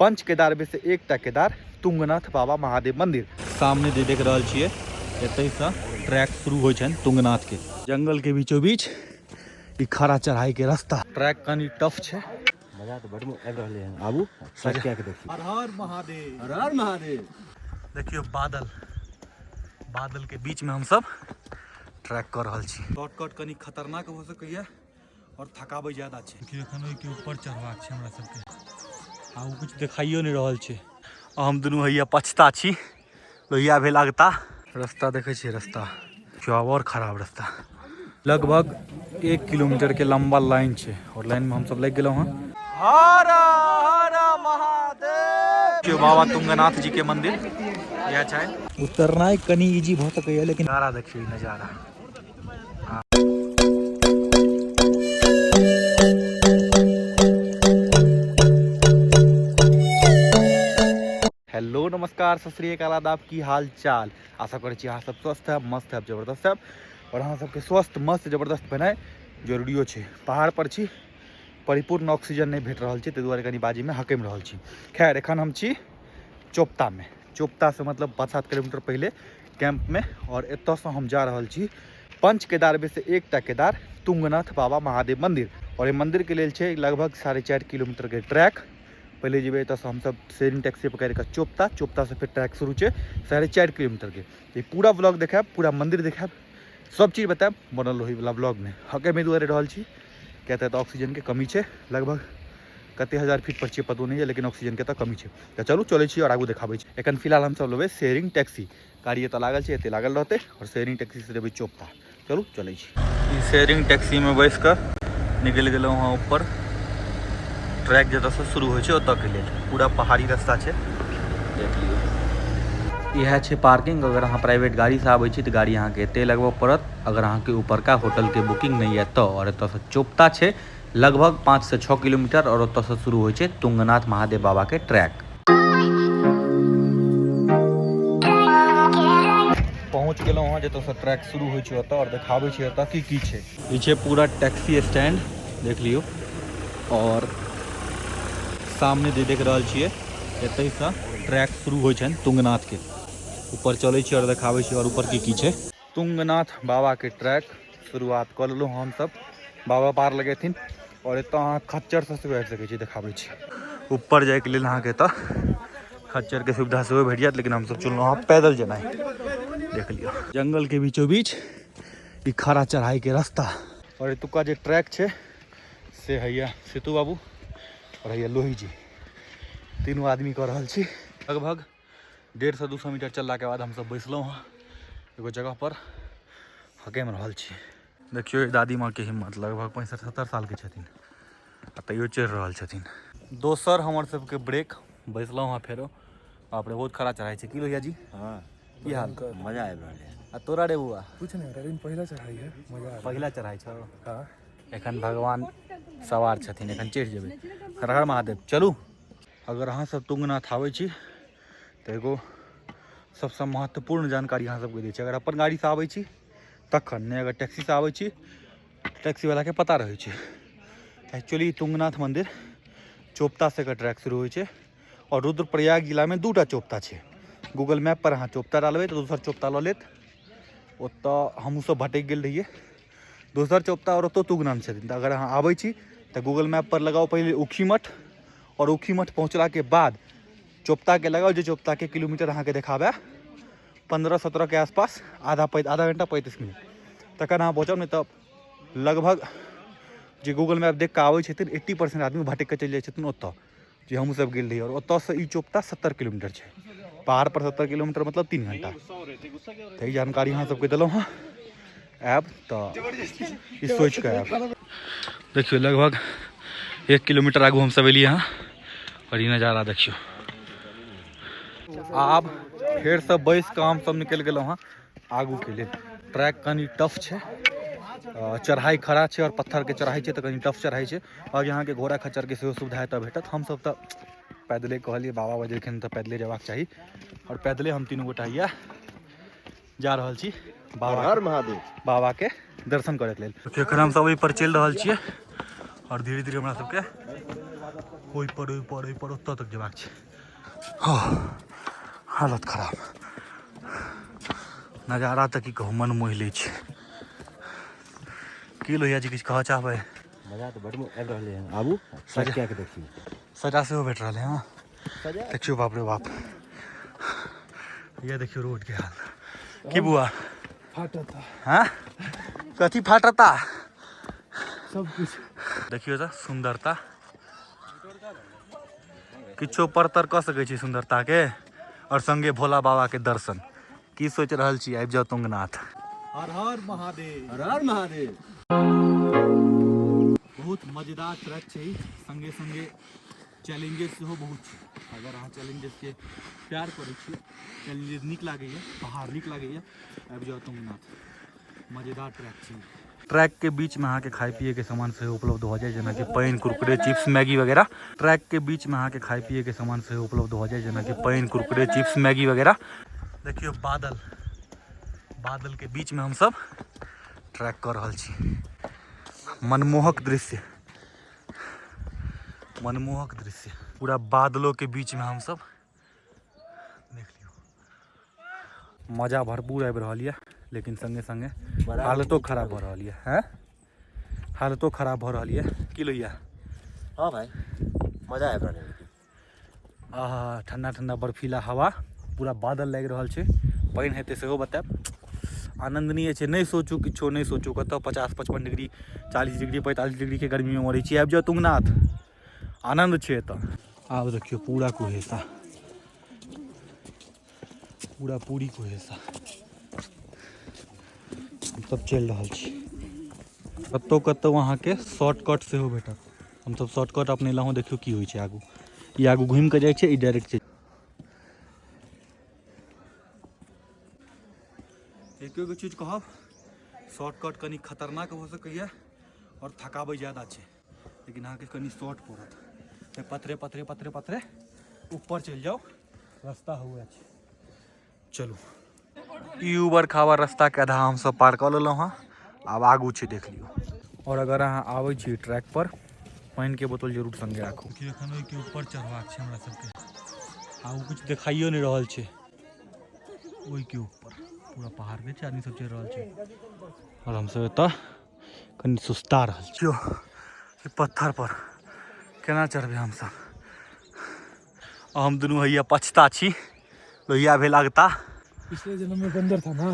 पंच केदार में से एकटा केदार तुंगनाथ बाबा महादेव मंदिर। सामने जे देख रहल छियै एतहिसँ ट्रैक शुरू होइ छनि तुंगनाथ के। जंगल के बीचों बीच ई खड़ा चढ़ाई के रास्ता। ट्रैक कनी टफ छै। मजा तऽ बड आबि रहलै हन, आबू ट्रैक कए के देखियौ। हर हर महादेव। हर हर महादेव। देखियौ बादल, बादल के बीच में हम सब ट्रैक कर रहल छी। शॉर्टकट कनी खतरनाक हो सकैया और थकाबै ज्यादा छै। देखियौ एखन ओहिके ऊपर चढ़बाक छै हमरा सबके, आ ओ किछु देखाइयो नहि रहल छै। आ हम दुनू हैया पछता छी, लोहिया भेल अगता। रास्ता देखै छियै, रास्ता देखियौ आब और खराब रास्ता। लगभग 1 किलोमीटर के लंबा लाइन छै और लाइन में हमसब लागि गेलहुँ हँ। हर हर महादेव। देखियौ बाबा तुंगनाथ जी के मंदिर इएह छै। उतरनाइ कनि इजी भऽ सकैया, लेकिन नजारा देखियौ, ई नजारा। हेलो नमस्कार, सत श्री अकाल, आदाब, की हाल चाल। आशा करै छी अहाँ सब स्वस्थ हैब, मस्त हैब, जबरदस्त हैब। और अहाँ सबके स्वस्थ मस्त जबरदस्त भेनाइ जरूरियो छै। पहाड़ पर छी, परिपूर्ण ऑक्सीजन नहि भेट रहल छै, ताहि दुआरे कनि बाजीमे हकमि रहल छी। खैर एखन हम छी चोपतामे। चोपतासँ मतलब 5-7 किलोमीटर पहिले कैंपमे, और एतऽसँ हम जा रहल छी पंच केदार में से एकटा केदार तुंगनाथ बाबा महादेव मंदिर। और एहि मंदिर के लेल छै लगभग 4.5 किलोमीटर के ट्रैक। पहिले जेबै एतऽसँ हमसब शेयरिंग टैक्सी पकड़ि कऽ चोपता, चोपतासँ फेर ट्रैक शुरू छै 4.5 किलोमीटर के। ई पूरा ब्लॉग देखायब, पूरा मंदिर देखायब, सब चीज बतायब बनल रही वाला ब्लॉग में। हकैमे दुआरे रहल छी किया तऽ एतऽ ऑक्सीजन के कमी छै। लगभग कते हजार फीट पर छियै पतो नहि यऽ, लेकिन ऑक्सीजन के तऽ कमी छै। तऽ चलू चलै छी और आगू देखाबै छी। एखन फिलहाल हमसब लेबै शेयरिंग टैक्सी। गाड़ी एतऽ लागल छै, एते लागल रहतै, और शेयरिंग टैक्सी से जेबै चोपता। चलू चलै छी। ई शेयरिंग टैक्सी में बैस कऽ निकलि गेलहुँ हँ ऊपर ट्रैक जतऽसँ शुरू होइ छै ओतऽके लेल। पूरा पहाड़ी रास्ता छै, देख लियौ। इएह छै पार्किंग। अगर अहाँ प्राइवेट गाड़ीसँ आबै छी तऽ गाड़ी अहाँके एते लगबऽ पड़त, अगर अहाँके ऊपरका होटलके बुकिंग नहि यऽ तऽ। और एतऽसँ चोपता छै लगभग 5 से 6 किलोमीटर, और ओतऽसँ शुरू होइ छै तुंगनाथ महादेव बाबाके ट्रैक। पहुँच गेलहुँ हँ जतऽसँ ट्रैक शुरू होइ छै ओतऽ, और देखाबै छी ओतऽ की की छै। ई छै पूरा टैक्सी स्टैंड, देख लियौ। और सामने जे देख रहल छियै एतहिसँ ट्रैक शुरू होइ छनि तुंगनाथके। ऊपर चलै छी और देखाबै छी और ऊपर की की छै। तुंगनाथ बाबाके ट्रैक शुरुआत कऽ लेलहुँ हमसब, बाबा पार लगेथिन। और एतऽ अहाँ खच्चरसँ सेहो आबि सकै छी, देखाबै छी। ऊपर जाइके लेल अहाँके एतऽ खच्चरके सुविधा सेहो भेट जायत, लेकिन हमसब चुनलहुँ हँ पैदल जेनाइ। देख लियौ जंगलके बीचों बीच ई खड़ा चढ़ाईके रास्ता। और एतुका जे ट्रैक छै से हैया सेतु बाबू और हैया लोही जी, तीनू आदमी कऽ रहल छी। लगभग 150-200 मीटर चललाके बाद हमसब बैसलहुँ हँ एगो जगह पर, हकमि रहल छी। देखियौ दादी माँ के हिम्मत, लगभग 65-70 साल के छथिन आ तैयो चढ़ि रहल छथिन। दोसर हमर सबके ब्रेक, बैसलहुँ हँ फेरो। बाप रे बहुत खड़ा चढ़ाई छै। की लोहिया जी? हाँ। की हाल? मजा आबि रहल है। आ तोरा रे बुआ? कुछ नहीं, लेकिन पहिला चढ़ाई है, मजा आ रहा है। पहिला चढ़ाई छौ? हाँ। एखन भगवान सवार छथिन, एखन चढ़ि जेबै। हर हर महादेव। चलू, अगर अहाँ सब तुंगनाथ आबै छी तऽ एगो सबसँ महत्वपूर्ण जानकारी अहाँ सबके दै छी। अगर अपन गाड़ीसँ आबै छी तखन नहि, अगर टैक्सीसँ आबै छी टैक्सीवलाके पता रहै छै। एक्चुअली तुंगनाथ मंदिर चोपतासँ एकर ट्रैक शुरू होइ छै, और रुद्रप्रयाग जिलामे 2टा चोपता छै। गूगल मैप पर अहाँ चोपता डालबै तऽ दोसर चोपता लऽ लेत। ओतऽ हमहूँ सब भटकि गेल रहियै, दोसर चोपता और ओतऽ तुंगनाथ छथिन। तऽ अगर अहाँ आबै छी तऽ गूगल मैप पर लगाउ पहिले ऊखीमठ, और ऊखीमठ पहुँचलाके बाद चोपताके लगाउ, जे चोपताके किलोमीटर अहाँके देखाबए 15-17 के आसपास, आधा घंटा 35 मिनट तखन अहाँ पहुँचब। नहि तऽ लगभग जे गूगल मैप देख कऽ आबै छथिन 80% आदमी भटकि कऽ चलि जाइ छथिन ओतऽ, जे हमहूँ सब गेल रहियै। और ओतऽसँ ई चोपता 70 किलोमीटर छै, पहाड़ पर 70 किलोमीटर मतलब 3 घंटा। तऽ ई जानकारी अहाँ सबके देलहुँ हँ, आयब तऽ ई सोचि कऽ आयब। देखियौ लगभग 1 किलोमीटर आगू हमसब एलियै हँ, और ई नजारा देखियौ। आब फेरसँ बैस कऽ हमसब निकलि गेलहुँ हँ आगूके लेल। ट्रैक कनि टफ छै, चढ़ाई खड़ा छै और पत्थर के चढ़ाई छै, तऽ कनि टफ चढ़ाई छै। और यहाँके घोड़ा खच्चर के सेहो सुविधा एतऽ भेटत। हमसब तऽ पैदले कहलियै, बाबा बजेलखिन तऽ पैदले जेबाक चाही, और पैदले हम तीनू गोटा इएह जा रहल छी बाबा हर महादेव बाबा के दर्शन करैके लेल। एखन हमसब ओहि पर चलि रहल छियै और धीरे धीरे हमरा सबके ओहि पर ओहि पर ओहि पर ओतऽ तक जेबाक छै। हँ, हालत खराब। नजारा तऽ की कहू, मन मोहि लै छै। की लोहिया जी, किछु कहऽ चाहबै? मजा तऽ बड्ड आबि रहलै हन, आबू, ट्रैक कए के देखियौ। सजा सेहो भेट रहल है। हँ, देखियौ, बाप रे बाप, ये देखियौ रोड के हाल। की बुआ? फाटता। हाँ, कथी फाटता? सब कुछ। देखियौ तऽ सुन्दरता, किछो परतर कऽ सकै छी सुन्दरताके? और संगे भोला बाबा के दर्शन। की सोचि रहल छी? आबि जाउ तुंगनाथ। हर हर महादेव। हर हर महादेव। बहुत मजेदार ट्रैक छै ई, संगे संगे चैलेंजेस सेहो बहुत छै। अगर अहाँ चैलेंजेसके प्यार करै छी, चैलेंजेस नीक लागैए, पहाड़ नीक लागैए, आबि जाउ तुंगनाथ। मजेदार ट्रैक छै। ट्रैक के बीच में अहाँके खाय पिए के सामान सेहो उपलब्ध भऽ जाय, जेनाकि पानि, कुरकुरे, चिप्स, मैगी वगैरह। ट्रैक के बीच में अहाँके खाय पिए के सामान सेहो उपलब्ध भऽ जाय, जेनाकि पानि, कुरकुरे, चिप्स, मैगी वगैरह। देखियौ बादल, बादल के बीच में हमसब ट्रैक कऽ रहल छी। मनमोहक दृश्य, मनमोहक दृश्य। पूरा बादलों के बीच में हमसब, देख लियौ। मजा भरपूर आबि रहल यऽ, लेकिन संगे संगे हालतो खराब भऽ रहल यऽ। हैं, हालतो खराब भऽ रहल यऽ। की लोहिया? हाँ भाई, मजा आबि रहल है लेकिन। आहा, ठंडा ठंडा बर्फीला हवा, पूरा बादल लागि रहल छै। पानि हेतै सेहो बतायब। आनन्दनीय छै। नहि सोचू किछो, नहि सोचू। कतऽ 50 55 डिग्री, 40 डिग्री, 45 डिग्रीके गर्मीमे मरै छी। आबि जाउ तुंगनाथ, आनन्द छै एतऽ। आब देखियौ पूरा कुहेसा, पूरा पूरी कुहेसा। हमसब चलि रहल छी। कतहु कतहु अहाँके शॉर्टकट सेहो भेटत। हमसब शॉर्टकट अपनेलहुँ। देखियौ की होइ छै आगू। ई आगू घुमि कऽ जाइ छै, ई डायरेक्ट छै। एके गो चीज कहब, शॉर्टकट कनि खतरनाक भऽ सकैए आओर थकाबै ज्यादा छै, लेकिन अहाँके कनि शॉर्ट पड़त। तऽ पथरे पथरे पथरे पथरे ऊपर चलि जाउ, रास्ता हुए छै। चलू, ई उबर खाबर रास्ताके आधा हमसब पार कऽ लेलहुँ हँ। आब आगू छै, देख लियौ। आओर अगर अहाँ आबै छी ट्रैक पर, पानिके बोतल जरूर संगे राखू। एखन ओहिके ऊपर चढ़बाक छै हमरा सबके। आगू किछु देखाइयो नहि रहल छै। ओहिके ऊपर पूरा पहाड़ के छै, आदमी सब चढ़ि रहल छै आओर हमसब एतऽ कनि सुस्ता रहल छी। ई पत्थर पर केना चढ़बै हमसब? हम दुनू हैया पछता छी, लोहिया भेल अगता। पिछले जन्म में बंदर था ना,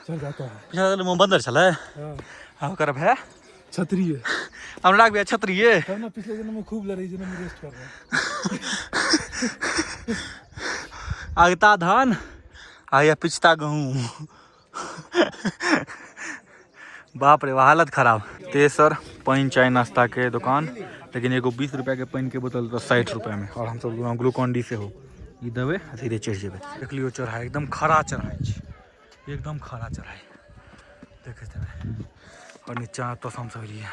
चल जाता है। पिछला जन्म बंदर छलै? हाँ। आ ओकर भए? छतरी है। अनुराग भैया छत्रिये। तब ना, पिछले जन्म में खूब लड़ाई, जन्म में रेस्ट कर रहे हैं। अगता धान आ या पिछता गहूँ। बाप रे, हालत खराब। तेसर पानि चाय नाश्ता के दुकान, लेकिन एगो 20 रुपया के पानि के बोतल तऽ 60 रुपया में। और हमसब ग्लूकॉन डी सेहो ई देबै आ धीरे चढ़ि जेबै। देख लियौ चढ़ाइ, एकदम खड़ा चढ़ाइ छै, एकदम खड़ा चढ़ाइ देखैत हेबै। और नीचा एतऽसँ हमसब एलियै,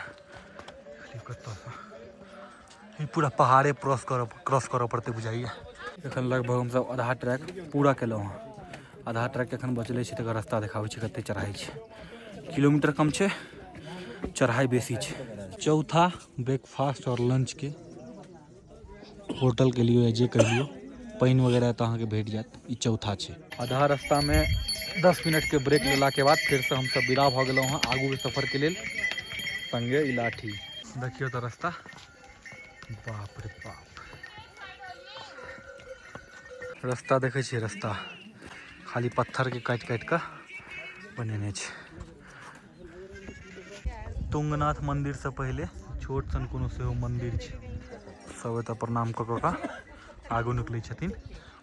देख लियौ कतऽसँ। ई पूरा पहाड़े क्रॉस करऽ पड़तै बुझाइए। एखन लगभग हमसब आधा ट्रैक पूरा केलहुँ हँ। आधा ट्रैक एखन बचले छै। तकर रास्ता देखाबै छै, कते चढ़ाइ छै। किलोमीटर कम छै, चढ़ाइ बेसी छै। चौथा ब्रेकफास्ट और लंच के होटल के लिए, जे कहियौ, पानि वगैरह तऽ अहाँके भेट जायत। ई चौथा छै। आधा रास्तामे 10 मिनटके ब्रेक लेलाके बाद फेरसँ हमसब विदा भऽ गेलहुँ हँ आगूके सफरके लेल। संगे ई लाठी। देखियौ तऽ रास्ता, बाप रे बाप। रास्ता देखै छियै? रास्ता खाली पत्थरके काटि काटि कऽ बनेने छै। तुंगनाथ मंदिरसँ पहिले छोट सन कोनो सेहो मंदिर छै। सब एतऽ प्रणाम कऽ कऽ कऽ आगू निकलै छथिन।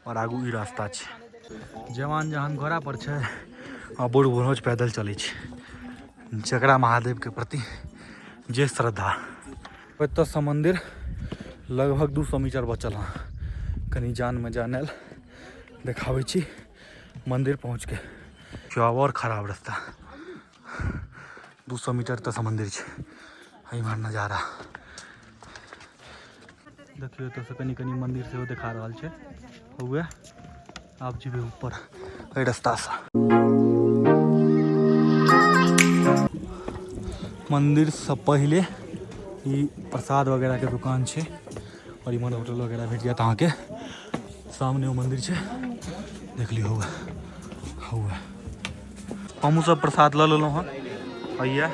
आओर आगू ई रास्ता छै। जवान जहान घोड़ा पर छै आ बूढ़ बुढ़ोज पैदल चलै छै, जकरा महादेवके प्रति जे श्रद्धा। एतऽसँ मंदिर लगभग 200 मीटर बचल हँ। कनि जानमे जान आयल। देखाबै छी मंदिर पहुँचके। और खराब रास्ता। 200 मीटर तक मंदिर छै। इम्हर नजारा देखियौ। एतऽसँ कनि कनि मंदिर सेहो देखा रहल छै। हुए, आब जेबै ऊपर एहि रास्तासँ। मंदिरसँ पहिले ई प्रसाद वगैरहके दुकान छै आओर इम्हर होटल वगैरह भेट जायत अहाँके। सामने ओ मंदिर छै, देख लियौ। हुआ हुआ हमहूँ सब प्रसाद लऽ लेलहुँ हँ हैया,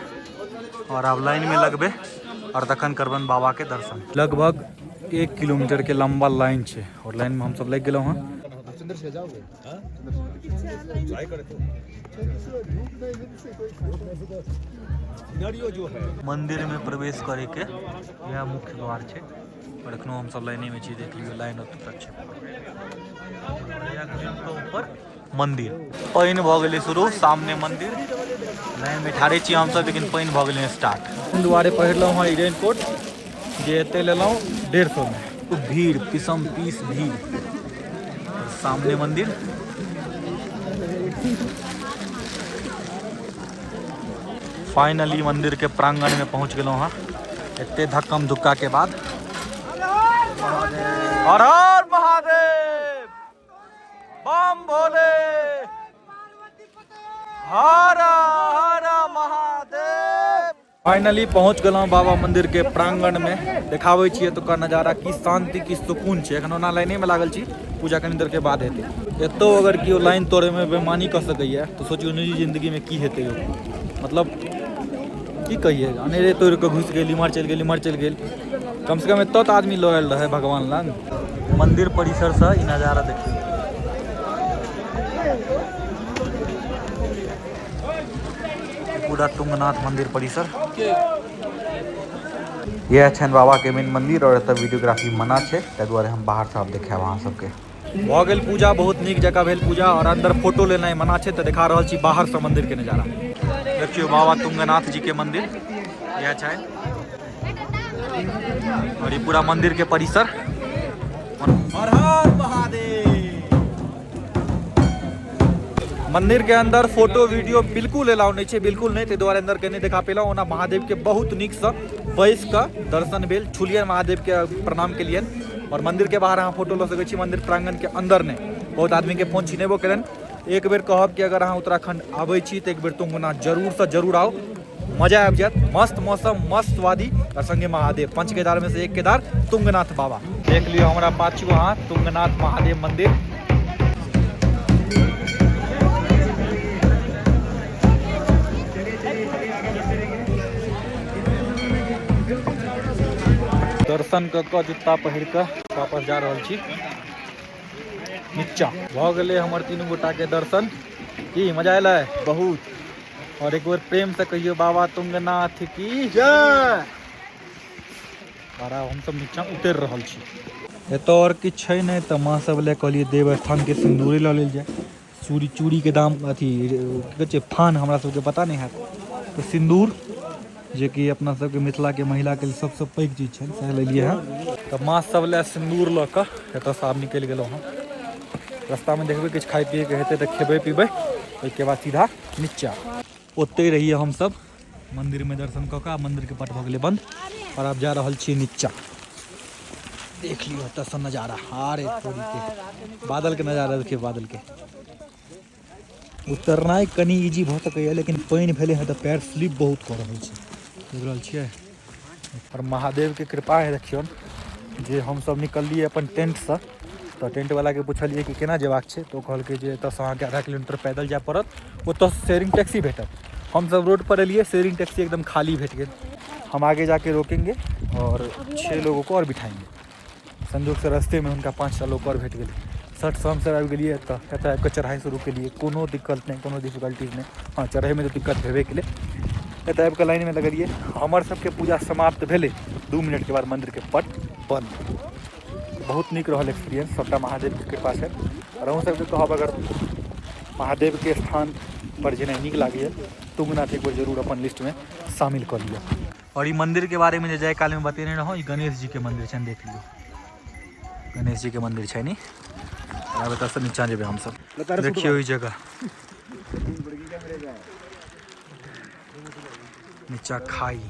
आओर आब लाइनमे लगबै आओर तखन करबनि बाबाके दर्शन। लगभग 1 किलोमीटर के लंबा लाइन छै और लाइन में हम सब लग गेलहुँ हँ। मंदिर में प्रवेश करे के यह मुख्य द्वार छै और एखनो हम सब लाइने में छी। देख लियौ, लाइन ओतऽ तक छै ऊपर मंदिर। पानि भऽ गेलै शुरू, सामने मंदिर, लाइन में ठाढ़े छी हमसब, लेकिन पानि भऽ गेलै स्टार्ट। दुआरे पहिरलहुँ हँ ई रेनकोट जे एते लेलहुँ 150 में। भीड़ पिसम पीस भीड़। सामने मंदिर। फाइनली मंदिर के प्रांगण में पहुंच गेलहुँ हँ एते धक्कम धुक्का के बाद। हर हर महादेव, बम भोले, हर हर महादेव। फाइनली पहुंच गेलहुँ बाबा मंदिर के प्रांगण में। देखाबै छी एतुका नजारा, की शांति की सुकून छै। एखन ओना लाइने में लागल छी, पूजा कनी देर के बाद हेतै। एतौ अगर केओ लाइन तोड़े में बेमानी कऽ सकैया तऽ सोचियौ निजी जिंदगी में की हेतै। मतलब की कहिए, अनेरे तोड़ि कऽ घुसि गेल, इम्हर चलि गेल, इम्हर चलि गेल। कम से कम एतऽ तऽ आदमी लऽ आयल रहै भगवान लग। मंदिर परिसर से ई नजारा देखियौ। पूरा तुंगनाथ मंदिर परिसर। यह छनि बाबा के मेन मंदिर और एतऽ वीडियोग्राफी मना छै, ताहि दुआरे हम बाहर से आब देखायब अहाँ सबके। भऽ गेल पूजा, बहुत नीक जकाँ भेल पूजा और अंदर फोटो लेनाइ मना छै तऽ देखा रहल छी बाहर से मंदिर के नजारा। देखियौ बाबा तुंगनाथ जी के मंदिर यह छै और ये पूरा मंदिर के परिसर। हर हर महादेव। मंदिर के अंदर फोटो वीडियो बिल्कुल अलाउ नहीं छै, बिल्कुल नहीं, ताहि दुआरे अंदर के नहीं देखा पेलहुँ। ओना महादेव के बहुत नीक से बैस कऽ दर्शन भेल, छुलियन महादेव के प्रणाम केलियन और मंदिर के बाहर अहाँ फोटो लऽ सकै छी, मंदिर प्रांगण के अंदर नहीं। बहुत आदमी के फोन छिनेबो केलनि। एक बेर कहब कि अगर अहाँ उत्तराखंड आबै छी तऽ एक बेर तुंगनाथ जरूर से जरूर आउ, मजा आबि जायत। मस्त मौसम, मस्त वादी और संगे महादेव, पंच केदार में से एक केदार तुंगनाथ बाबा। देख लियौ हमरा पाछू अहाँ तुंगनाथ महादेव मंदिर। दर्शन कऽ कऽ जुत्ता पहिर कऽ वापस जा रहल छी नीचा। भऽ गेलै हमर तीनू गोटा के दर्शन। की मजा एलै? बहुत। और एक बेर प्रेम से कहियो बाबा तुंगनाथ की जय। और आब हमसब नीचा उतरि रहल छी। एतऽ और किछु छै नहि तऽ माँ सब लए कहलियै देव स्थान के सिन्दूरे लऽ लेल जाय। चूड़ी, चूड़ी के दाम अथी की कहै छै फान हमरा सबके पता नहि हैत, तऽ सिन्दूर जे कि अपना सबके मिथिला के महिला के सबसँ पैघ चीज छै सएह लेलियै हँ। तऽ माँ सब लए सिन्दूर लऽ कऽ एतऽसँ आब निकलि गेलहुँ हँ। रास्तामे देखबै किछु खाइ पियैके हेतै तऽ खेबै पीबै, ओहिके बाद सीधा नीचा। ओतहि रहियै हमसब मंदिरमे दर्शन कऽ कऽ। आब मंदिरके पट भऽ गेलै बंद और आब जा रहल छी नीचा। देख लियौ एतऽसँ नजारा, अरे तोरी के बादल के नजारा देखियौ, बादल के। उतरनाइ कनि इजी भऽ सकैए, लेकिन पानि भेलै हँ तऽ पैर स्लिप बहुत कऽ रहल छै, देख रहल छियै। और महादेव के कृपा है देखियौ जे हमसब निकललियै अपन टेंटसँ तऽ टेंटवलाके पुछलियै कि केना जेबाक छै, तऽ ओ कहलकै जे एतऽसँ अहाँके आधा किलोमीटर पैदल जाय पड़त, ओतऽसँ शेयरिंग टैक्सी भेटत। हमसब रोड पर एलियै, शेयरिंग टैक्सी एकदम खाली भेट गेल। हम आगे जाके रोकेंगे और 6 लोगों को और बिठाएंगे। संजोग से रास्ते में हुनका 5टा लोग और भेट गेलै। सट से हमसब आबि गेलियै एतऽ, एतऽ आबिकऽ चढ़ाइ शुरू केलियै। कोनो दिक्कत नहि, कोनो डिफिकल्टीज नहि। हँ, चढ़ैमे तऽ दिक्कत भेबे केलै। एतऽ आबिकऽ लाइनमे लगलियै, हमर सबके पूजा समाप्त भेलै, 2 मिनटके बाद मन्दिरके पट बंद। बहुत नीक रहल एक्सपीरियंस, सबटा महादेवके कृपा छै। आओर अहूँ सबके कहब अगर महादेवके स्थान पर जेनाइ नीक लागैए तुंगनाथ एक बेर जरूर अपन लिस्टमे शामिल कऽ लिअ। और ई मंदिर के बारे में जे जाय काल में बतेने रहौं, ई गणेश जी के मंदिर छनि, देख लियौ गणेश जी के मंदिर छनि ई। आब एतऽ से नीचा जेबै हमसब। देखियौ ई जगह, नीचा खाई,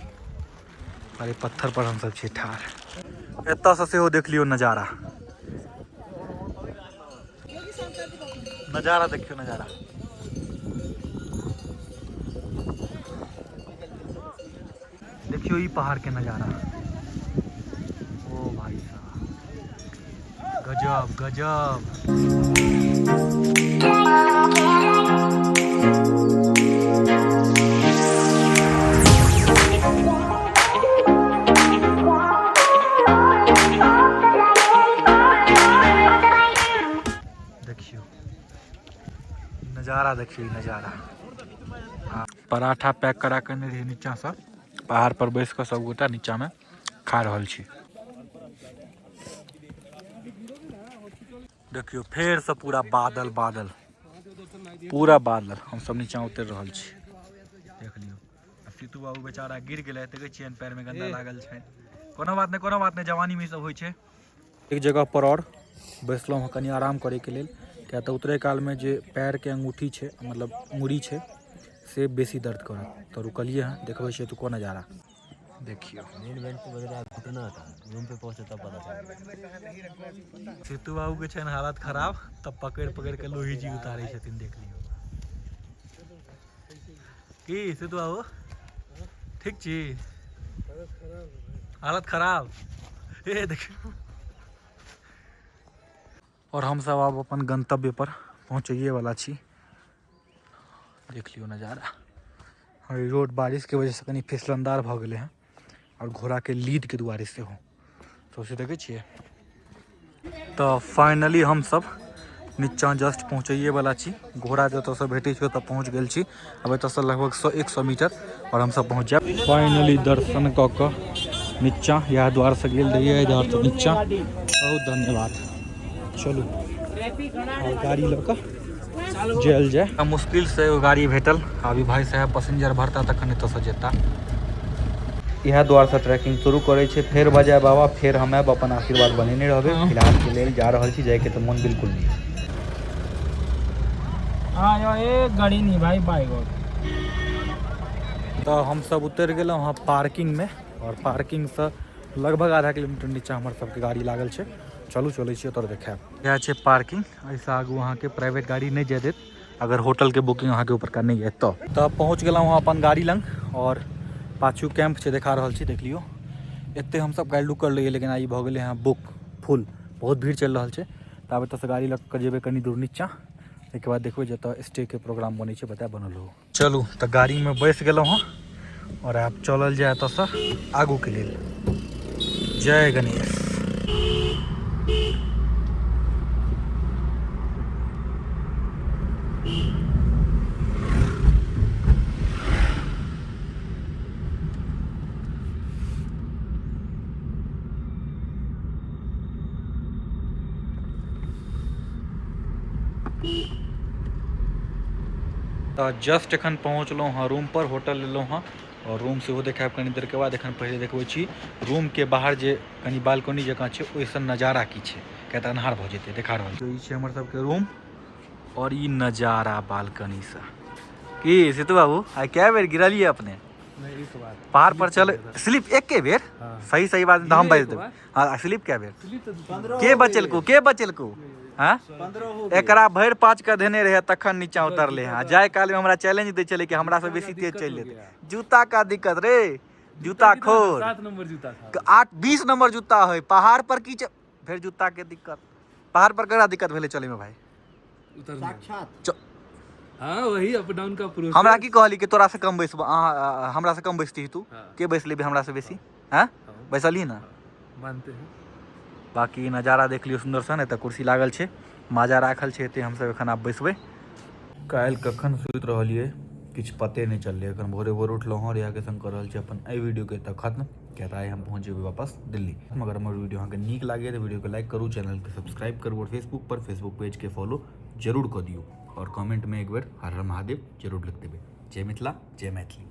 अरे पत्थर पर हमसब छी ठाढ़। एतऽ से सेहो देख लियौ नजारा, नजारा देखियौ नजारा। देखियौ देखियौ ई पहाड़ के नजारा। ओ भाई साहब, गजब गजब। देखियौ नजारा, देखियौ ई नजारा। पराठा पैक करा के ने रहियै नीचाँसँ, पहाड़ पर बैस कऽ सबगोटा नीचाँमे खा रहल छी। देखियौ फेरसँ पूरा बादल बादल, पूरा बादल। हमसब नीचाँ उतरि रहल छी, देख लियौ। आ सीतू बाबू बेचारा गिर गेलै, देखै छियनि पैरमे गन्दा लागल छनि। कोनो बात नहि, कोनो बात नहि, जवानीमे ई सब होइ छै। एक जगह पर आओर बैसलहुँ हँ कनि आराम करैके लेल, किया तऽ उतरै कालमे जे पैरके अंगूठी छै, मतलब मुड़ी छै, से बेसी दर्द करत, तऽ रुकलियै हँ। देखबै छियै एतुको नजारा, देखियौ। मेन मेन तो बज रहा है घुटना का, रूम पे पहुंचे तब पता चला। सीतू बाबूके छनि हालत खराब, तऽ पकड़ि पकड़ि कऽ लोही जी उतारै छथिन, देख लियौ। की सीतू बाबू, ठीक छी? हालत खराब ए देखियौ। और हमसब आब अपन गंतव्य पर पहुँचैए वाला छी। देख लियौ नजारा। और ई रोड बारिश के वजह से कनि फिसलनदार भऽ गेलै हँ, और घोड़ा के लीद के दुआरे सेहो सौंसे देखै छियै। तऽ फाइनली हमसब नीचाँ जस्ट पहुँचैए वाला छी। घोड़ा जतऽसँ भेटै छै ओतऽ पहुँच गेल छी। आब एतऽसँ लगभग 100-100 मीटर और हमसब पहुँच जायब। फाइनली दर्शन कऽ कऽ नीचाँ इएह द्वारसँ गेल रहियै, एहि द्वारसँ नीचाँ। बहुत धन्यवाद। चलू और गाड़ी लऽ कऽ जायल जाय। मुश्किल से एगो गाड़ी भेटल, अभी भाई साहेब पैसेंजर भरता तखन एतऽसँ जेता। इएह द्वारसँ ट्रैकिंग शुरू करै छै। फेर बजाय बाबा, फेर हम आयब, अपन आशीर्वाद बनेने रहबै। फिलहाल के लेल जा रहल छी, जायके तऽ मोन बिल्कुल नहि। हाँ यो एक गाड़ी नहीं भाई, बाइक और। तऽ हमसब उतरि गेलहुँ हँ पार्किंगमे, और पार्किंगसँ लगभग आधा किलोमीटर नीचा हमर सबके गाड़ी लागल छै। चलू चलै छी ओतऽ देखायब। इएह छै पार्किंग, एहिसँ आगू अहाँके प्राइवेट गाड़ी नहि जाय देत, अगर होटलके बुकिंग अहाँके ऊपरका नहि यऽ तऽ। तऽ पहुँच गेलहुँ हँ अपन गाड़ी लग, और पाछू कैंप छै, देखा रहल छी, देख लियौ। एते हमसब गाड़ी रुकल रहियै, लेकिन आइ भऽ गेलै हँ बुक फुल, बहुत भीड़ चलि रहल छै। तऽ आब एतऽसँ गाड़ी लऽ कऽ जेबै कनि दूर नीचाँ, ताहिके बाद देखबै जतऽ स्टेके प्रोग्राम बनै छै, बताय बनल हो। चलू तऽ गाड़ीमे बैस गेलहुँ हँ, और आब चलल जाय एतऽसँ आगूके लेल। जय गणेश। तऽ जस्ट एखन पहुँचलहुँ हँ रूम पर, होटल लेलहुँ हँ, और रूम सेहो देखायब कनी देर के बाद। एखन पहिले देखबै छी रूम के बाहर जे कनी बालकनी जकाँ छै, ओहिसँ नजारा की छै, किया तऽ अन्हार भऽ जेतै। देखा रहल छी, ई छै हमर सबके रूम और ई नजारा बालकनीसँ। की सीतू बाबू, आइ कए बेर गिरलियै अपने? नहीं, एक बार। पहाड़ पर चल स्लिप एके बेर? हाँ। सही सही बात तऽ हम बाजि एक देबै। बार। हाँ, स्लिप कए बेर? स्लिप तो के बचेलको, के बचेलको? हाँ, एकरा भरि पाँच के धेने रहे तखन नीचा उतरले हँ। जाय काल में हमरा चैलेंज दै छलै कि हमरा से बेसी तेज चलि जेतै। जूता का दिक्कत रे, जूता खोर। 7 नंबर जूता था। 8-20 नंबर जूता है। पहाड़ पर की फेर जूता के दिक्कत। पहाड़ पर ककरा दिक्कत भेलै चले में भाई? उतरने। साक्षात। हाँ, वही अप डाउन का प्रोसेस। हमरा की कहली कि तोरा से कम बैसबो, हमरा से कम बैसती तू? हाँ। के बैस लेबी हमरा से बेसी? हाँ? हाँ। बैसली ना? मानते हैं। बाकी नजारा देख लियौ सुन्दर सन। एतऽ कुर्सी लागल छै, माजा राखल छै, एते हमसब एखन आब बैसबै। काल्हि कखन सुति रहलियै किछु पते नहि चललै। एखन भोरे भोर उठलहुँ हँ, रियाके संग कऽ रहल छी अपन एहि वीडियोके एतऽ खत्म, किया तऽ आइ हम पहुँच जेबै वापस दिल्ली। मगर हमर वीडियो अहाँके नीक लागैए तऽ वीडियोके लाइक करू, चैनलके सब्सक्राइब करू, और फेसबुक पर फेसबुक पेजके फॉलो जरूर कऽ दियौ, और कमेंटमे एक बेर हर हर महादेव जरूर लिख देबै। जय मिथिला, जय मैथिली।